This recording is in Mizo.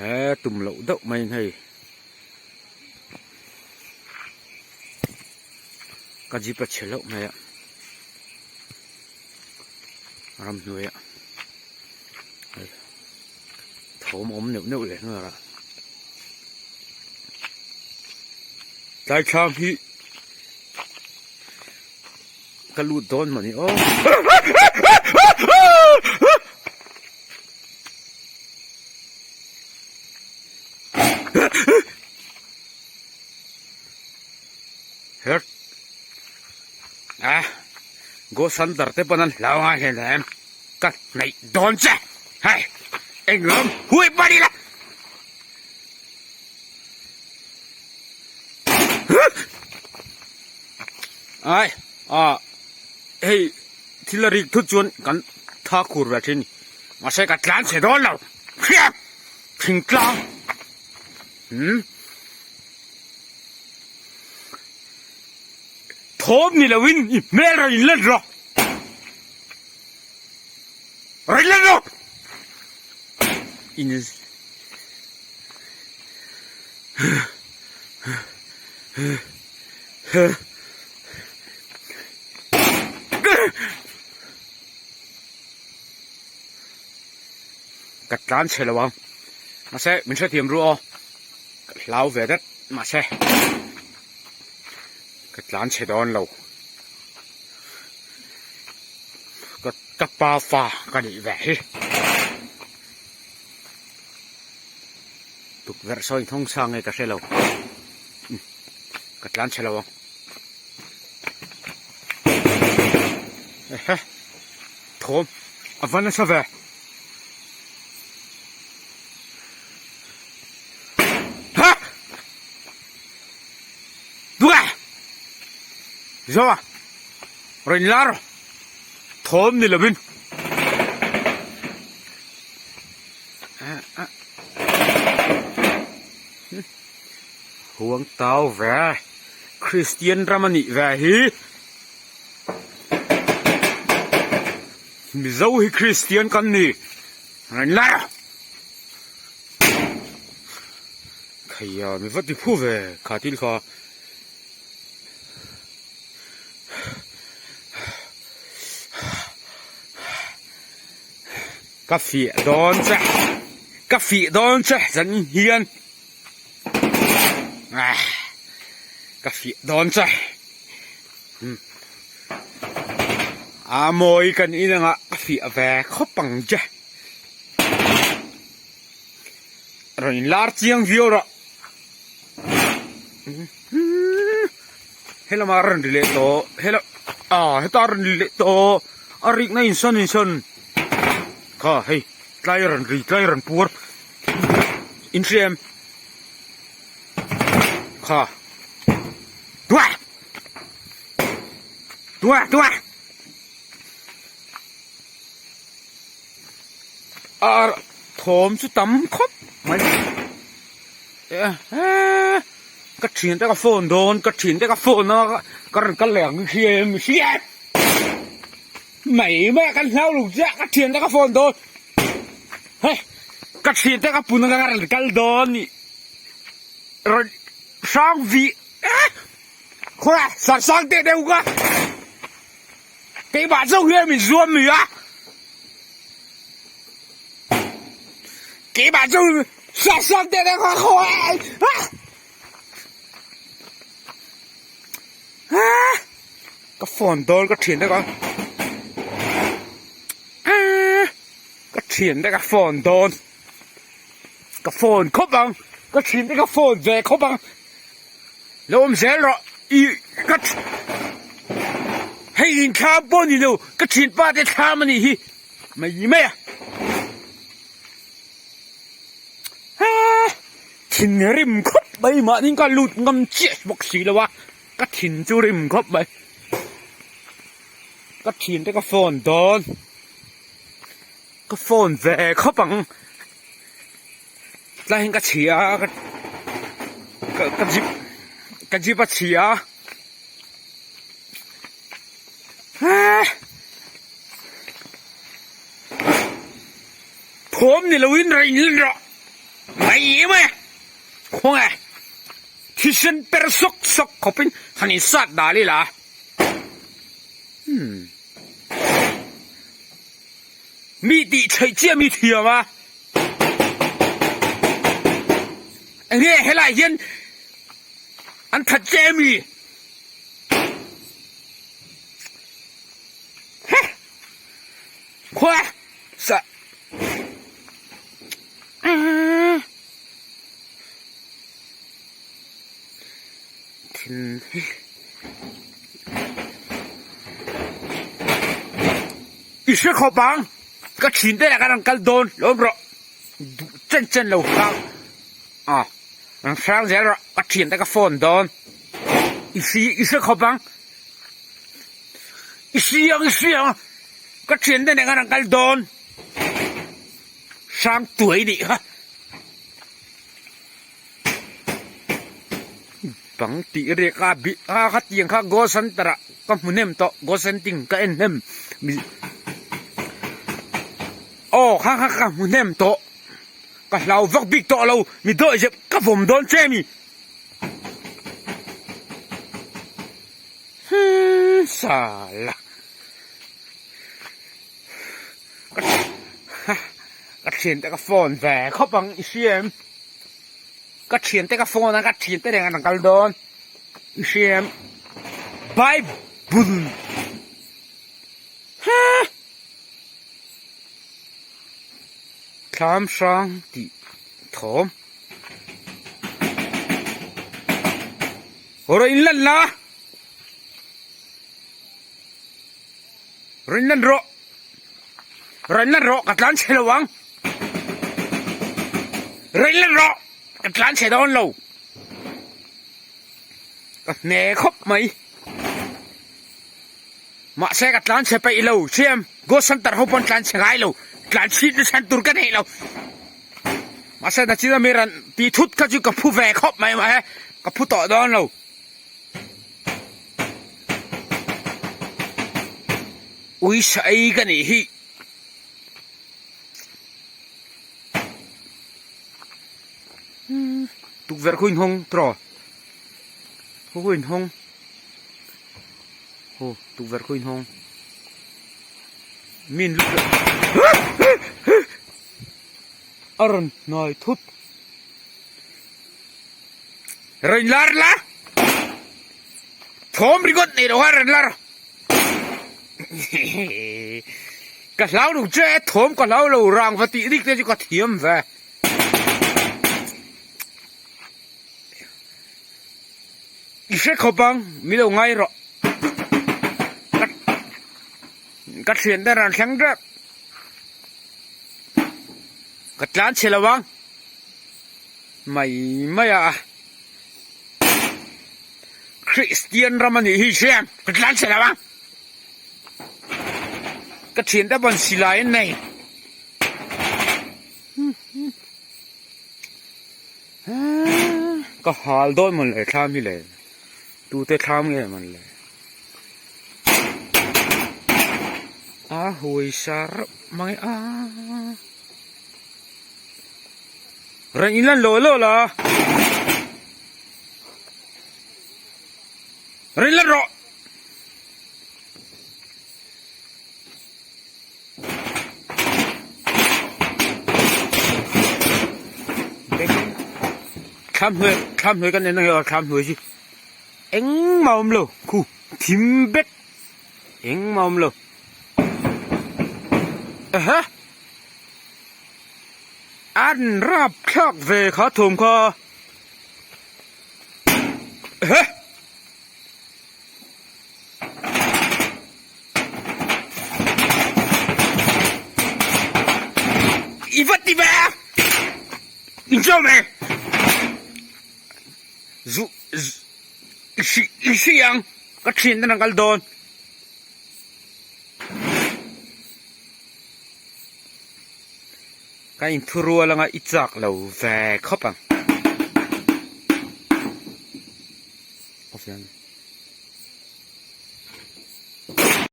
He tum loh deuh maiin hei ka jeep a chhe hlauh mai a ramhnuai ah hei thawm a awm neuh neuh leh nghal a tlai thlam hi ka lut dawn mawni aw. Her ah Ghost Hunter te pawn an hlau ngai hle em ka hnaih dawn che hei eng lam hui pawh ni la ai ah hei thil a rik thut chuan kan tha khur ve thin mahse ka tlan chhe dawn lo hriat thingtlang umm thawm ni loin i hmel rawn inlet rawh rawn inlet rawh in Ka tlan chhe lo ang mahse min hrethiam ru aw ka hlau ve det mahse ka tlan chhe dawn lo ka ka pa fa ka nih ve hi tukverh saw inthawng sa nge ka hre lo ka tlan chhe lo ang ehe thawm a va nasa ve ha duka zawa rawn lar thawm ni lovin Huang tau ve Kristian ram a nih ve hi Mizo hi Kristian kan ni rawn la Khaia mi va ti phu ve kha thil kha. Ka fih dawn che ka fih dawn che zan hian ah ka fih dawn che a mawi kan in anga ka fih ve khawp ang che rawn in lar chiang viau rawh helama rawn ri leh tawh hela ah heta rawn ri leh tawh a rikna insawn insawn. Kha hei tlai rawn ri tlai rawn puar in hria em kha tua tua tua ar thawm chu tam khawp mai ka thian te ka phone dawn ka thian te ka phone a ka rawn kal leh ang hria em hria em. Mai mai a kan hlau lo chiah ka thian te ka phone dawn hei ka thian te ka pun anga ka rawn kal dawn nih rawn hrang vih khawi sar sang teh deuh ka keimah zawk hian min zuam mi a keimah zawk sar sang teh deuh ka khawi Ka phone dawn ka thian te ka ka thian te ka phone dawn ka phone khawp ang ka thian te ka phone ve khawp ang lo awm zel rawh i ka hei in thlam pawh ni lo ka thianpa te thlam a nih hi mai mai a thin rim khawp mai mahni ka lut ngam chiah bawk si lo a ka thin chu rim khawp mai ka thin te ka phone dawn ka phone ve khawp ang tlai hian ka chhia a ka ka jeep ka jeep a chhia a Thawm ni loin rain rawh. Mai mai a, khawnge thisen per sawk sawk khawpin han insat dal ila. Umm. Mi tih theih chiah mi thiam a. Enge helai hian an that che mi? He! Khua sa. Thin hi. I hre khawp ang. Ka thin te lah khan an kal dawn lawm rawh. Duh chen chen lo hrang. Ah, an hrang zel rawh. Ka thian te ka phone dawn. I hri i hre khawp ang. I hri ang i hri ang. Ka thian te nen khan an kal dawn. Hrang tuai nih kha. Bang tih riak a bih a khatiang kha goal center ah ka hmu hnem tawh goal centing ka en hnem aw kha kha ka hmu hnem tawh ka hlau vak bik tawh lo mi dawih zep ka vawm dawn che mi hmmm sala ka thiante ka phone ve khawp ang i hria em. Ka thiante ka phone a, ka thiante reng an kal dawn. I hria em? Bible ha Thlam hrang tih thawm. Rawn inlan la. Rawn inlan rawh. Rawn lan rawh ka tlan chhe lo ang. Rawn lan rawh ka tlan chhe dawn lo. Ka hne khawp mai. Mahse ka tlan chhe peih lo siam Ghost Hunter ho pawn tlan chhe ngai lo. Tlan chhit na chhan tur ka nei lo. Mahse nachin a mi ran tih thut kha chu ka phu ve khawp mai mahse ka phu tawh dawn lo. Ui sa ei ka nih hi. Tukverh khu inhawng tawh khu khu inhawng aw tukverh khu inhawng mi in lut a rawn hnai thut rawn lar la thawm ringawt nei lo kha rawn lar. Ka hlau lo che thawm ka hlau lo rang va tih rik te chu ka thiam ve. I hre khawp ang mi lo ngai rawh. Ka thian te ran thleng tep. Ka tlan chhe lo ang. Mai mai a. Kristian ram a nih hi hriam ka tlan chhe lo ang. Ka thian te pawn silai an nei. Ka hal dawn mawn le thlam hi le. Tute thlam nge mawn le. A huai sa reuh mai a. Rawn inlan law law la. Rawn inlan rawh. Thlam hnuai thlam hnuai kan en ang e aw thlam hnuai chu engmah a awm lo khu thim vek engmah a awm lo ehe. An rap thlak ve kha thawm kha. Ehe! I va ti ve a! In chawm e! Zu i hri i hri ang ka thian ten an kal dawn. Ka inthurual anga i chak lo ve khawp ang.